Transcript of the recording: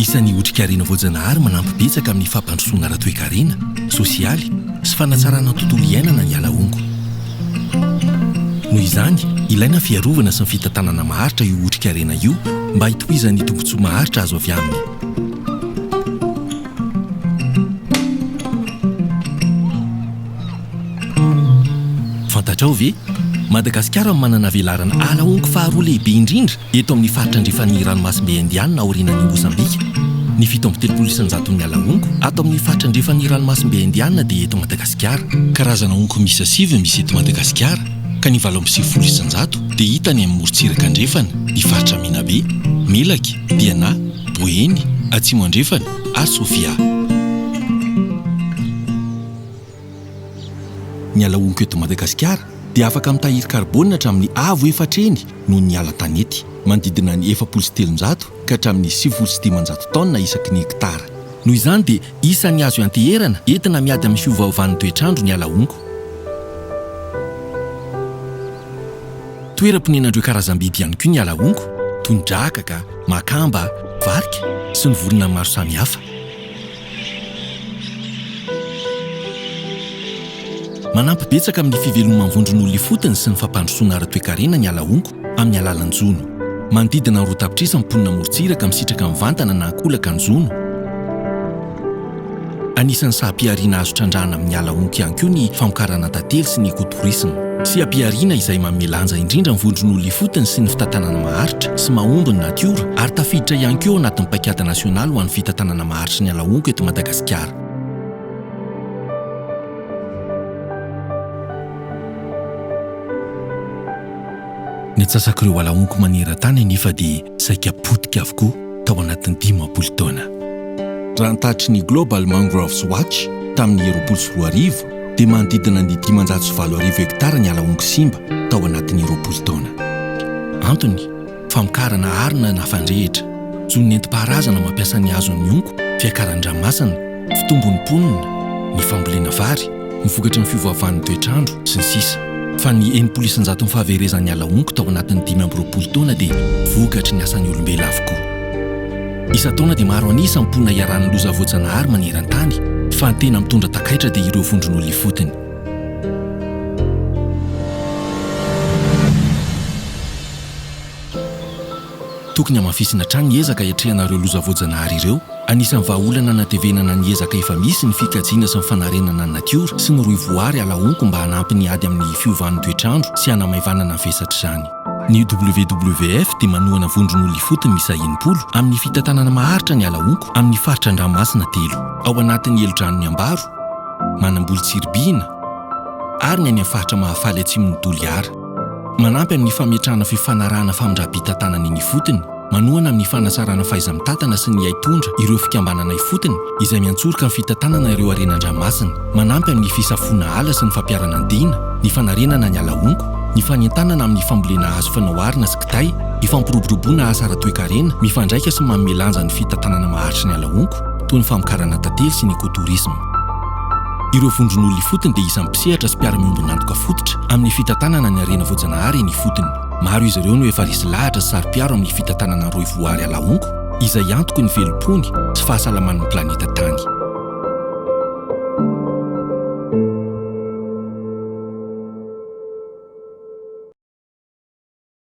Isan'ny otrikarena voajanahary manampy betsaka amin'ny fampandrosoana ara-toekarena, sosialy sy fanatsarana ny tontolo iainana ny ala honko. Noho izany, ilaina ny fiarovana sy ny fitantanana maharitra io otrikarena io mba hitohizan'ny tombontsoa maharitra azo avy aminy. Fantatrao ve? Madagasikara no manana velarana ala honko faharoa lehibe indrindra eto amin'ny faritra andrefan'ny ranomasimbe Indiana aorianan'i Mozambika. Ny 37 isan-jaton'ny ala honko ato amin'ny faritra andrefan'ny ranomasimbe Indiana dia eto Madagasikara. Karazana honko miisa sivy misy eto Madagasikara ka ny 98% dia hita any amin'ny morontsiraka andrefana, ny faritra Menabe, Melaky, Diana, Boeny, Atsimo Andrefana ary Sofia. Ny ala honko eto Madagasikara dia afaka mitahiry karbônina hatramin'ny avo efatra heny noho ny ala tanety, manodidina ny 340 ka hatramin'ny 590 taonina isaky ny hektara. Noho izany dia isan'ny azo ianteherana entina miady amin'ny fiovaovan'ny toetr'andro ny ala honko. Toeram-ponenan'ireo karazam-biby ihany koa ny ala honko, toy ny drakaka, makamba, varika sy ny vorona maro samihafa. Manampy betsaka amin'ny fiveloman'ny vondron'olona ifotony sy ny fampandrosoana ara-toekarena ny ala honko amin'ny alalan'ny jono. Manodidina ny 2 tapitrisa ny mponina amorontsiraka misitraka mivantana na ankolaka ny jono. Anisan'ny saham-pihariana azo trandrahana amin'ny ala honko ihany koa ny famokarana tantely sy ny écotourisme. Seha-pihariana izay manome lanja indrindra ny vondron'olona ifotony sy ny fitantanana maharitra sy mahomby ny natiora ary tafiditra ihany koa ao anatin'ny paikady nasionaly ho an'ny fitantanana maharitry ny ala honko eto Madagasikara. Ny antsasak'ireo ala honko maneran-tany anefa dia saika potika avokoa tao anatin'ny 50 taona. Raha ny tatitry ny Global Mangroves Watch tamin'ny 2020 dia manodidina ny 8500 hektara ny ala honko simba tao anatin'ny 20 taona. Antony, famokarana arina na fandrehitra, jono nentim-paharazana mampiasa ny hazon'ny honko, fiakaran'ny ranomasina, fitombon'ny mponina, ny fambolena vary, ny vokatry ny fiovaovan'ny toetr'andro, sy ny sisa Fa ny 60 isan-jaton'ny fahaverezan'ny ala honko tao anatin'ny 25 taona dia vokatry ny asan'ny olombelona avokoa. Isan-taona dia maro an'isa ny mponina iharan'ny loza voajanahary maneran-tany, fa ny tena mitondra takaitra dia ireo vondron'olona ifotony. Tokony hamafisina hatrany ny ezaka hiatrehana ireo loza voajanahary ireo. Anisan'ny vahaolana hanatevenana ny ezaka efa misy ny fikajiana sy ny fanarenana ny natiora sy ny rohivoary ala honko mba hanampy ny ady amin'ny fiovan'ny toetr'andro sy hanamaivanana ny vesatr'izany. Ny WWF dia manohana vondron'olona ifotony miisa 60 amin'ny fitantanana maharitra ny ala honko amin'ny faritra an-dranomasina telo, ao anatin'ny helodranon'i Ambaro, Manamboly Tsiribihina ary ny any amin'ny faritra Mahafaly atsimon'i Toliara. Manampy amin'ny fametrahana fifanarahana famindram-pitantanana eny ifotony, manohana amin'ny fanatsarana fahaiza-mitantana sy ny haitondra ireo fikambanana ifotony izay miantsoroka ny fitantanana ireo harena an-dranomasina, manampy amin'ny fisafoana ala sy ny fampiharana ny dina, ny fanarenana ny ala honko, ny fanentanana amin'ny fambolena hazo fanao arina sy kitay, ny fampiroboroboana asa ara-toekarena mifandraika sy manome lanja ny fitantanana maharitry ny ala honko toy ny famokarana tantely sy ny écotourisme. Ireo vondron'olona ifotony dia isan'ny mpisehatra sy mpiara-miombon'antoka fototra amin'ny fitantanana ny harena voajanahary eny ifotony. Maro izy ireo no efa resy lahatra sy saro-piaro amin'ny fitantanana ny rohivoary ala honko, izay antoky ny velom-pony sy fahasalaman'ny planeta Tany.